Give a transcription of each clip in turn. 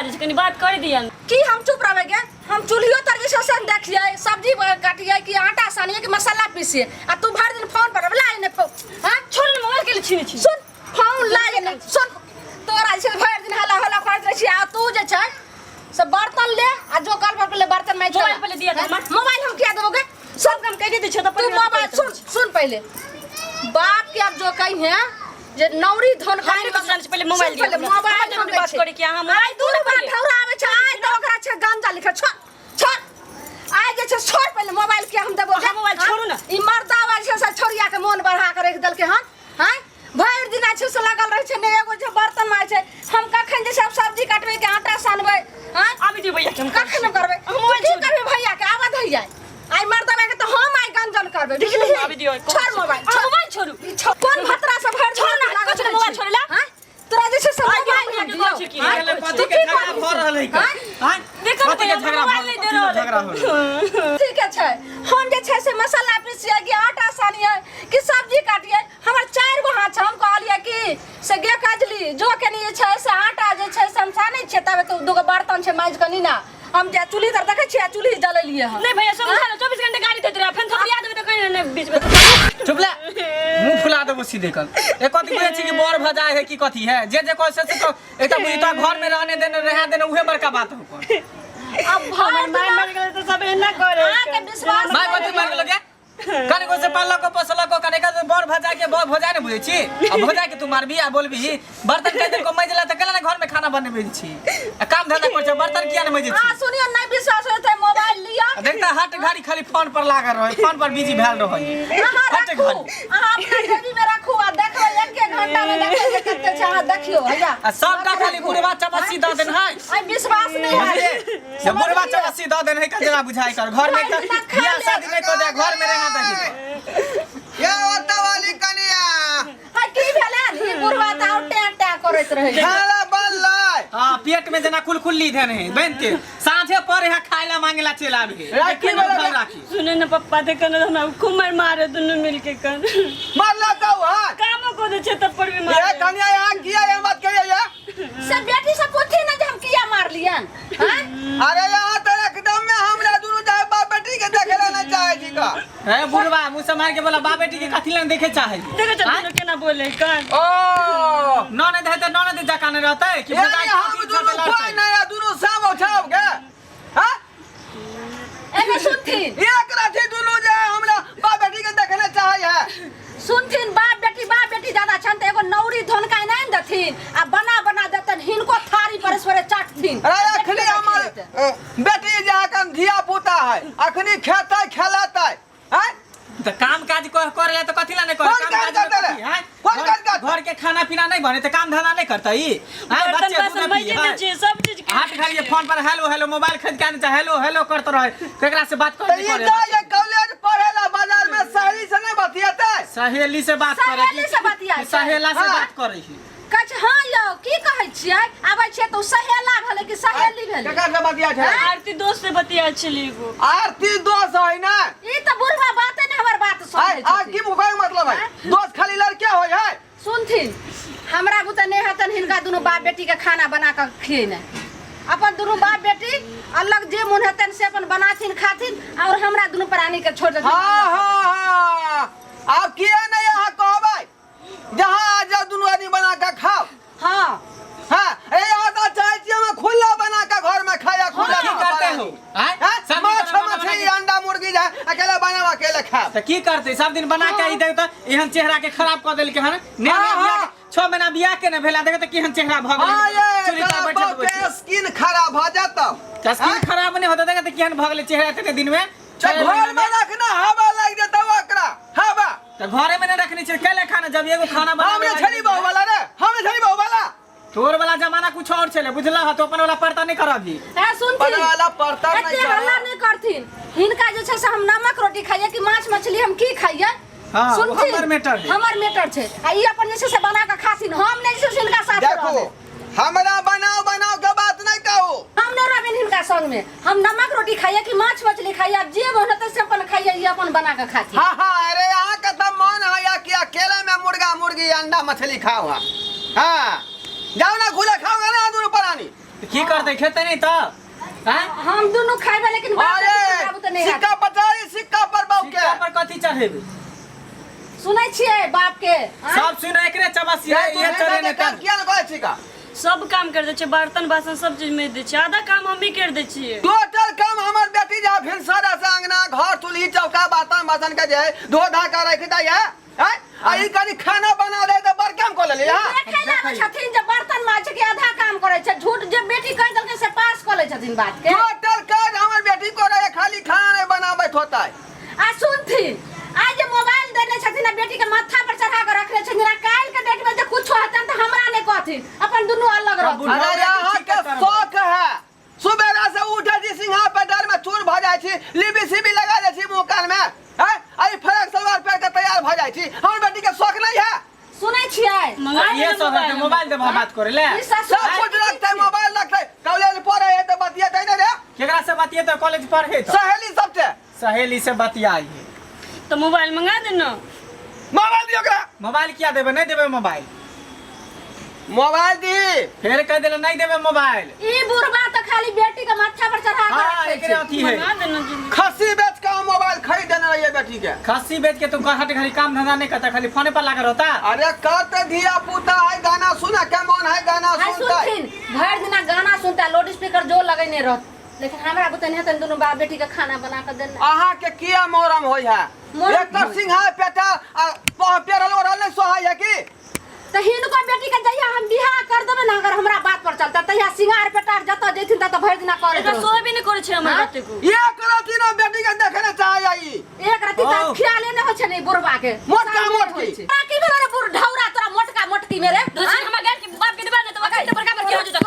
बाजै छै, कनी बात कर दियन। की हम चुप रहबै गे? हम चूल्हियो तर जे छै से देखियै, सब्जी काटियै कि आटा सानियै कि मसाला पीसियै, आ तू भरि दिन फोन पर ला ने फोन। हां, छोड़ ने, मोबाइल के लिए छीने छी। सुन, फोन ला ने सुन, तोरा जे छै भरि दिन हल्ला हल्ला करैत रहै छी, आ तू जे छै से बर्तन ले आ जो कल पर ले बर्तन माइज। मोबाइल पहिले दिया दे हमरा। मोबाइल हम किया देबो गे? सब काम कहि दै छै तऽ तू पहिले मोबाइल सुन, सुन पहिले बाप के, अब जो कही है जे नौरी धन हम नहि ककरो जानै छी, पहिले मोबाइल सुन पहिले दिअ हमरा। मोबाइल हमरा हम जरूरी दै बात छी। करैके अहाँ मोबाइल आइ दिअ दूर ने पहिले। ढौरा आबै छै, आइ तऽ ओकरा छै गांजा लिखल। छोड़ छोड़, आइ जे छै छोड़ पहिले मोबाइल के हम देबो। अहाँ मोबाइल छोड़ू ने। ई मर्दावा जे छै से छोड़िया के मोन बढ़ा के रखि देलकै हन। हैं, भरि दिन छै से लागल रहै छै ने, एगो जे बर्तन माय छै, हम कखन जे छै सब्जी काटबै के आटा सानबै? हैं, आबि दियौ भैया के, हम कखन हम करबै? हम मोबाइल की छोड़ू। करबै भैया के? आबऽ दैया, आइ मर्दावा के तऽ हम आइ गंजन करबै, बुझलिही? आबि दियौ। छोड़ मोबाइल, अहाँ छोड़। मोबाइल छोड़ू। ई छोड़। कोन भतरा से भरि छोड़ ना, लागल कुछ रहै मोबाइल छी? छोड़े ला। हैं? तोरा जे छै से आइ मोबाइल भैया हम के दियौ। कहै छी की? हैं? कथी तू के की झगड़ा करबिही? भऽ रहल है? हैं? आँय? देखो ने कथी के भैया, झगड़ा मोबाइल नहि दे कथी के रहल है। झगड़ा हो रहल? ठीक छै, हम जे छै से मसाला पीसियै कि आटा सानियै कि सब्जी काटियै, हमर 4 गो हाथ छै। हम कहलियै कि से गे कजली, जो कनी जे छै से आटा जे छै से हम सानै छियै, तबे तो दूगो बर्तन छै माजि कनी ना। हम जे चूल्ही तर देखै छियै, चूल्ही जलेलियै हन। नहीं भैया, समझा लो, 24 घंटे गाड़ी देते रहे, फेन थपड़िया देबै तऽ कहीं नहीं बीच में। चुप ले, मुंह फुला देबो सीधे। कल एक कथी बुझै छी कि बर भजाय है कि कथी है? जे जे कहै से से तो एक बुझी तो घर में रहने देने रहा देने, उहे बड़का बात हो। अब हमर भरि माय दिना मर गेलै तऽ सब एना करे। अहाँके विश्वास माय कथी मर गेलो गे? कने को से पालक को पोसलक को, कने का बर भजा के बर भजा ने बुझै छी, आ भजा के तू मारबी आ बोलबी बर्तन कह दिन को मजला त केला ने घर में खाना बनबे छी आ काम धंधा कर छै, बर्तन किया ने मजै अहाँ छी? सुनियो, नहि विश्वास होतै मोबाइल लिअ। आ देखता हट घड़ी खाली फोन पर लागल रहे, फोन पर बिजी भेल रहे। अहाँ हट राखू, घड़ी। अहाँ अपना जेबी में राखू आ देखबै, एक एक घंटा में देखबै जे कते छै। अहाँ देखियौ भैया। आ सबटा खाली बुढ़वा चबस्सी दऽ देन है। आइ विश्वास नहि है। बुझलियै से बुढ़वा चबस्सी दऽ देन है, कजरा बुझाइ कर घर में भाई, तऽ खा बियाह ले। शादी नहि कऽ दे, घर में रहा दही। ये ओतऽ वाली कनिया। हाय, की भेलै? ई बुढ़वा तऽ और टैं टैं करैत रहै छै। खाना बनलै? हाँ, पेट में जेना कुलकुल्ली देन है बन के, साँझे पर यहाँ खाए ला मांगे ला चल आबे। राखी वाला घर राखी। सुने ने पप्पा, देखे ने, हमरा खूब मार मारे दुनू मिलके कन। मारला तऽ वहाँ कामो कऽ दै छै तब पर भी ये मारे। कनिया, यहाँ किया एहन बात कहिए ये? से बेटी से पूछी ने जे हम किया मारलियन? हैं? अरे यहाँ तऽ एकदम में हमरा दुनू जाय बाप बेटी के देखे ला नहीं चाहे छी का। है बुढ़वा मुंह से मार के बोला, बाप बेटी के कथी ला देखे चाहे? देखे छै दुनू केना बोले कन। ओ ननद है त ननद जकाँ नहि रहतै कि यानी भौजाइ हम खातिर दुनू छोटे कोई लड़तै? नहीं है, दुनू सब उठाओ के हाँ। एने सुनथिन। एक राठी दुनू जे हमरा बाप बेटी के देखने चाहे है। सुनथिन, बाप बेटी, बाप बेटी ज्यादा छन तऽ एगो नौरी धोनकाइ नहि ने देथिन आ बना बना देतन हिनको थारी पर स्वरे चाटथिन। अरे अखनी हमर बेटी जे अखन धिया पुता है, अखनी खेतै खेलतै हैं। तऽ काम काज करे ला तऽ कथी ला नहि करे? कोन काम काज काज में करतै रे? कथी, हैं? कोन काज करतै? घर के खाना पीना नहीं बने तऽ काम धंधा नहीं करतै ई? हैं, बर्तन बच्चे बासन दूध माइजे पिए, दै हैं? छियै, सब चीज के। हाथ खाली फोन पर हेलो हेलो, मोबाइल खरीद के आने छै, हेलो हेलो करते रहे, केकरा से बात तऽ कर ई करे? जाय कॉलेज पढ़े ला बाजार में सहेली से नहीं बतियेतै? सहेली से बात करे? सहेली से बतियाइ छै। सहेला से हाँ। बात करे ही? कहै छै हँ यौ, की कहै छियै? आबै छियै तऽ ओ सहेला भेलै कि सहेली भेलै? केकरा से बतिया छै? आरती दोस्त से बतिया छली एगो। आरती दोस्त है ना? ई तऽ बुढ़वा बाते ने हमर बात है सुनै आ की छथिन। कहै के मतलब है, दोस्त खाली लड़के होय है? सुनथिन, हमरा बुते नहि हेतन हिनका दुनू बाप बेटी के खाना बना कऽ खिएनाइ। अपन दुनू बाप बेटी अलग जे मोन हेतन से अपन बनाथिन खाथिन और हमरा दुनू प्राणी के छोड़ देथिन। हाँ हाँ हाँ, आब किया नहीं अहाँ कहबै जहाँ आ जाओ दुनू आदमी बना के खाओ। हाँ। हाँ, ए यहाँ तो चाहे छियै हम खुला बना के घर में खाया खुला। की करते हो आँय? हाँ? सब दिन माछ बना बना मछली के- अंडा मुर्गी जाए अकेले बनाओ अकेले खाओ। तऽ की करतै? सब दिन बना के ई देख तऽ एहन चेहरा के खराब कऽ देलकै हन। नया हाँ, नया बियाह हाँ। के 6 महीना बियाह के ने भेला, देख तऽ केहन चेहरा भऽ हाँ गेलै। ये चूड़ी पर तोरा बैठल बाप के बैठल स्किन खराब भऽ जेतौ। तऽ स्किन खराब नहि होतै? देख तऽ केहन भऽ गेलै चेहरा एतने दिन में, तऽ 6 महीना घर में में। रखना हवा लागि जेतौ ओकरा हवा। तऽ घरे में नहि रखने छै कैले खाना, जब एगो खाना बनाबे हमरे लागी छली बहु वाला रे, हमरे छली बहु वाला। तोर वाला जमाना कुछ और छले, बुझला? तो अपन वाला परता नहीं कर अभी। ए सुनथिन। पढ़े वाला पढ़ता नहीं एते छै। हल्ला नहीं करथिन। हिनका जे छै से हम नमक रोटी खाइए कि माछ मछली, हम की खाइए? हाँ, ओ सुनथिन, हमर मैटर है। हमर मैटर छै आ ई अपन जे छै से बना कऽ खाथिन, हम नहि जे छै से हिनका साथ देखो, रहबै। हमरा बनाओ बनाओ के बात नहीं कहो। हम नहि रहबनि हिनका संग में। हम नमक रोटी खाइए कि माछ मछली खाइए, आब जे मन हेतै से अपन खाइए, ई अपन बना कऽ खाथिन। हाँ हाँ, अरे यहाँ का तो मन है या कि अकेले में मुर्गा मुर्गी अंडा मछली खाओ। हाँ हाँ, जाओ ना, खुला खाओगे ना दोनों प्राणी। की करतै खेतै नहीं तऽ आँय? हम दुनू खैबै लेकिन बाप बेटी अरे बाबू तऽ नहि हैत। सिक्का पटारी सिक्का पर बाबू के सिक्का पर कथी चढ़ेबै सुनै छियै बाप के आँय? सब सुन एकरे चबसिया ये ये चढ़े ने काम किया ने करै छी का सब काम कर दै छियै, बर्तन बासन सब चीज में दै छियै, आधा काम हमही कर दै छियै। टोटल काम हमर बेटी जा फिर सारा से अंगना घर चूल्ही चौका बर्तन बासन के जे है, धो धा के रख दै है हैं? आ ई कनी खाना बना दे त बड़ काम कर लेली हां देखै लए आबै छथिन जे बर्तन माजै के आधा काम करै छै, झूठ जे बेटी कहि देलकै से पास कऽ लै छथिन बात के। टोटल काज हमर बेटी करे है, खाली खाना नहीं बनाबैत होतै। आ सुनथिन, आइ जे मोबाइल देने छथिन आ बेटी के माथा पर चढ़ा के रखने छथिन, आ काल्हि के डेट में जे कुछो हेतनि तऽ हमरा नहि कहथिन, अपन दुनू अलग रहथिन। अरे अहाँ के शौक है, सुबेरा से उठे छी सिंहा पे डर में चूर भ जाइ छी, लिबी सीबी लगा दै छी मुंह कान में हैं, आ ई फराक सलवार पहिर के तैयार भ जाइ छी। हमर बेटी के शौक नहीं है। सुनै छियै? मंगा ये देना सब मोबाइल। मोबाइल देबह बात करे ले। ई ससुर सब कुछ रखते, मोबाइल रखते, कॉलेज पढ़े है तो बतियेतै नहीं रे। केकरा से बतियेतै? कॉलेज पढ़े तो सहेली सबसे। सहेली से बतियाई है। तो मोबाइल मंगा देना। मोबाइल दियो ओकरा। मोबाइल किया देबै? नहीं देबै मोबाइल। मोबाइल दी। फेर कह देले नहीं देबै मोबाइल। ई बुढ़बा तऽ खाली बेटी के माथा पर चढ़ा के हाँ रखै एकरे छै। अथी है। मंगा देना जल्दी। खस्सी बेच के हम मोबाइल खरीद देने रहिए बेटी के। खस्सी बेच के तू हट घड़ी काम धंधा नहीं करता, खाली फोने पर लागल रहता। अरे कत धिया पुता है, गाना सुना के मन है, गाना आइ सुनता। सुनथिन, भरि दिना गाना सुनता, लाउड स्पीकर जो लगेने रहत, लेकिन हमरा बुते नहि हेतनि दुनू बाप बेटी के खाना बना के देना। अहाँ के किया मोरम होय है? मोरम एक तर होय। सिंहा पेटा आ पेरल ओढ़ल नहीं सोहाय है की? तऽ हिनको बेटी के जहिया हम बियाह कर देबै ने, अगर हमरा बात पर चलता, तहिया सिंगार पेटार जतऽ जेथिन ततऽ भरि दिना करैत एकरा रहतै। सोहे भी नहीं करे छै हमर हाँ? बाते को। एक रति ना बेटी के देखे ने चाहे आई। एक रति तऽ ओ। ख्याले नहि होइ छै ने ई बुढ़बा के। मोटका सामने मोटकी। होइ छै। तोरा की भेलौ रे बुढ़ ढौरा, तोरा मोटका मोटकी मेरे? दोसर हमरा गाय के बाप के देबा ने तऽ ओकरा बड़का बड़का हो जेतौ।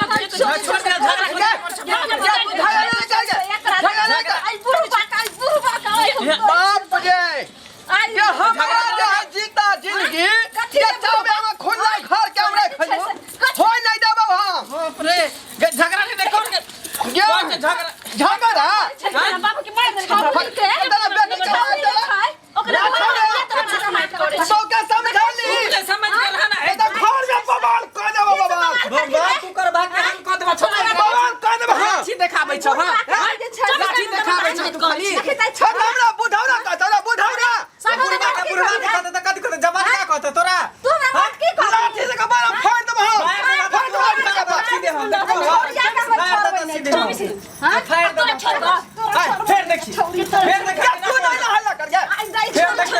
छोड़ दे, झगड़ा आई बुढ़बा के, आई बुढ़बा के, आई बाप रे, आई ये हमरा जे है जीता जिंदगी, कथी ये रे चाहबे हम खुला घर के हमरा खइबो कथी? होय नहीं देबो हम। बाप रे, गे, झगड़ा नहीं कौन के? गे, कौन के झगड़ा? झगड़ा? बाबू के मार देलकै। छौड़ी के, तोरा बेटी के मार देला। ओकरा सबके समझा ली। तू समझ गेल हन? ए तऽ घर में बवाल कऽ देबो, बवाल। बवाल तू कर भाग के हम कऽ देबो, छोड़। बवाल कऽ देबो हम। लाठी देखाबै छौ, हां लाठी देखाबै छौ तू खाली। छोड़ हमरा बुढ़ौरा कहत, हमरा बुढ़ौरा। बुढ़बा के बुढ़बा के कहतै तऽ कथी कहतै? जवान का कहतै तोरा? तू हमरा बात की कहबी? लाठी से कपार हम फाड़ देबो हम। फाड़ देबो लाठी से कपार। सीधे हम देखो। छोड़िया के हम छोड़बै नहि। हाँ? फाड़ तोरा देबो। छोड़ आय, फेर देखी, फेर देखी। तू नहीं ना हल्ला कर गे। आई जाइ फेर छोड़। देखी।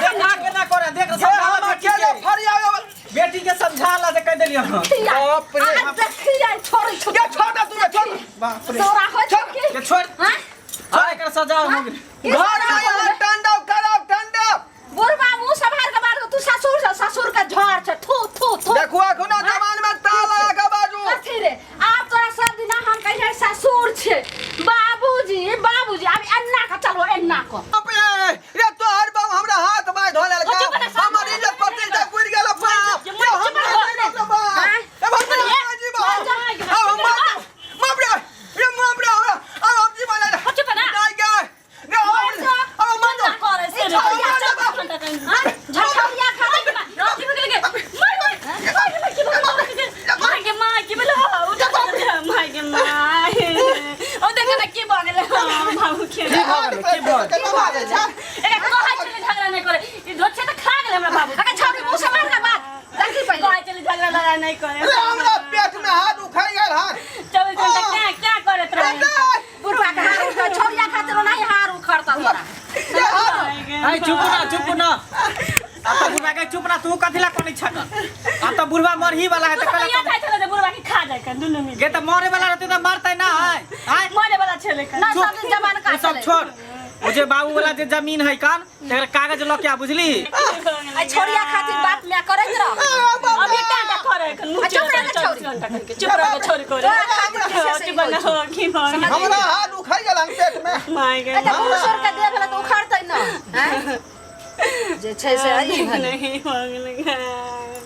देखा के ना करे, देख ये समझा हम बेटी अकेले के। फरियावे। बेटी के समझा ला जे कह देलियै हम। बाप रे। आ देखियै छोड़ै छौ। ये छोड़ दे तू, ये छोड़। बाप रे। तोरा होइ छौ की? के छोड़। हाँ? छोड़, एकर सजा हो गेलै। घर में यहाँ तांडव करब, तांडव। बुढ़बा मुँह सम्हार के बाजू, तू ससुर छ, ससुर के झड़ छ, थू थू थू। देखू अखनो जवान में ताल लगा के बाजू। कथी रे? आब तोरा सब दिना हम कहियै ससुर छै, बाबूजी बाबूजी, आब एन्ना के चलो एन्ना के। बाप रे, रे तोहर बाप हमरा हाथ बाँहि धऽ लेलकै। चुप रह, हमर इज्जत प्रतिष्ठा बुड़ि गेल बाप। ये हमरा नहि रोकलो बाप। आँय? ए बाप रे, हमरा जीवन। आ हम मर जाब। बाप रे, रे बाप रे, हमरा आ हम जीवन नहि। चुप ना। नहि गे। रे हम आ हम मर जाब। करे से ई छौड़िया झछौड़िया खा राती में गेल मार मार के मार के बोला मार के मार। ओ देख ना की भऽ गेलै बाबू के। की भऽ गेलै? की भऽ गेलै? की भऽ गेलै? एकरा कहै छलै झगड़ा नहि करे, ई धोछे तऽ खा गेलै हमरा बाबू। अगर छौड़ी मुँह सम्हार के बात देखी पहिले। कहै छलै झगड़ा लड़ाई नहि करे। रे हमरा पेट में हाथ उखड़ गेल हन। 24 घंटा क्या क्या करैत रहे? बुढ़वा के हार उखड़, छौड़िया खातिर ओनाही हार उखड़ता तोरा। आइ चुप ना, चुप ना। अब तऽ बुढ़बा के चुप ना, तू कथी ला कोनी छक? अब तऽ बुढ़बा मरही वाला है तू तऽ तऽ कला कहिया खाइ छलै जे बुढ़बा के खा जाय कन दुनू मिल गे तऽ मरे वाला रहतै तऽ मरतै ना। आय आय मरे वाला छलै कन। ना सब दिन जवान का ओ सब छलै। छोड़, ओ जे बाबू वाला जे जमीन है कान, तेकर कागज लऽ के आ, बुझली? आ छौड़िया खातिर बाप माय करैत रह। अभी टाटा करे कन मुँह आ चुप रह गे छौड़ी। 24 घंटा करके चुप रह गे छोरी करे। तोरा खातिर विशेष चुप ना हो की भऽ गेलै? हमरा हाथ उखड़ गेल हन पेट में। माय गे। अच्छा, बुढ़ सुर के देह भेलै तऽ उखड़तै ना। आँय? जे छै से ई भने नहीं मांगल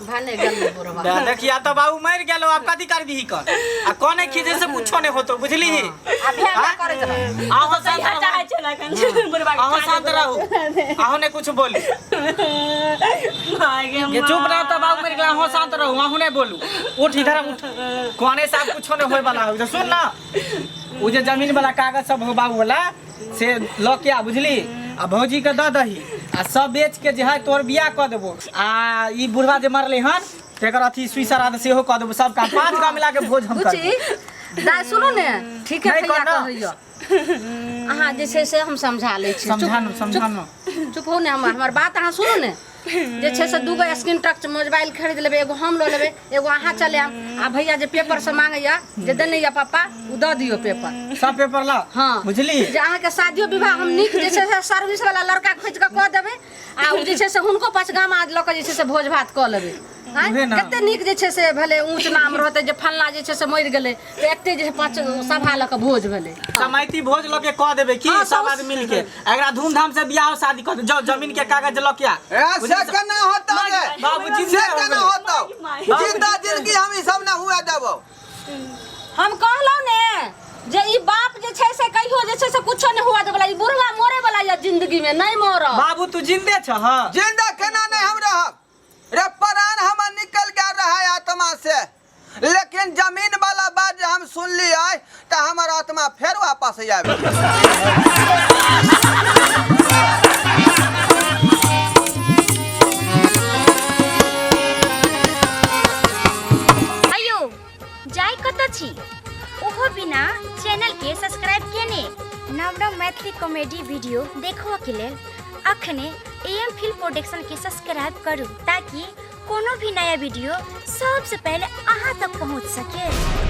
भने गेल बुढ़वा। देखिया तो बाबू मर गेलो, अब कथी करबी कर? आ कोने खीजे से कुछो नहीं होतो, बुझली? आ भें भें करैत रह। आहो शांत चाहे रहो। छला कन बुढ़वा। आहो शांत रहू, आहो ने कुछ बोली। मागे। ये चुप रहो तो बाबू मर गेला, आहो शांत रहू, आहो नहीं बोलू। उठ इधर उठ, कोने से अब कुछो नहीं होय वाला हो। सुन ना, उ जे जमीन वाला कागज सब हो बाबू वाला से ल के आ, बुझली? आ भौजी के दऽ दही आ सब बेच के जे है तोर बियाह कऽ देबो। आ ई बुढ़वा जे मरले हन तेकर अथी सुई सराद सेहो कऽ देबो। सब काम पांच गाँव मिला के भोज हम बुची करबो। दाइ, सुनू ने, ठीक है? नहि भैया करना। कहैया अहाँ जे छै से हम समझा लै छी। समझा न, समझा न। चुप हो ने, हमर हमर बात अहाँ सुनू ने। जे छै से दूगो स्क्रीन टच मोबाइल खरीद लेबै, एगो हम लऽ लेबै, एगो अहाँ चलायब। आ भैया जे पेपर सब मांगैया जे देने या पापा, ओ दऽ दियौ पेपर। सब पेपर ला। हाँ। बुझली? जे अहाँके शादियो विवाह हम नीक जे छै से सर्विस वाला लड़का खोजि कऽ कऽ देबै आ ओ जे छै से हुनको पाँच गाम लऽ कऽ जे छै से भोज भात कऽ लेबै। आँय? उहे ना। कते नीक जे छै से भेलै, ऊँच नाम रहतै जे फल्लाँ जे छै से मरि गेलै तऽ एते जे छै पाँच सभा लऽ कऽ भोज भेलै। समाइती भोज लऽ के कऽ देबै की? हाँ, सब सब- आदमी मिल के एकरा धूमधाम से बियाह शादी कऽ देबै। जाओ, जमीन के कागज लऽ के आ। ए, से केना होतौ रे? बाबूजी से केना होतौ? बाबूजी। जिंदा जिंदगी हम ई सब ना हुए देबौ। हम कहलहुँ ने जे ई बाप जे छै से कहियो जे छै से कुछो नहि हुआ देवला, ई बुढ़वा मरे वाला या जिंदगी में नहीं मरब। बाबू, तू जिंदे छह? जिंदा केना नहीं हम रहब रे? प्राण हमर निकल गेल रहा आत्मा से, लेकिन जमीन वाला बात जे हम सुनलियै तऽ हमर आत्मा फेर वापस आबि गेल। अयो, जाय कतऽ छी ओहो बिना चैनल के सब्सक्राइब केने? नव नव मैथिली कॉमेडी वीडियो देखबऽ के लेल अखने एम फिल्म प्रोडक्शन के सब्सक्राइब करू ताकि कोनो भी नया वीडियो सबसे पहले अहाँ तक पहुँच सके।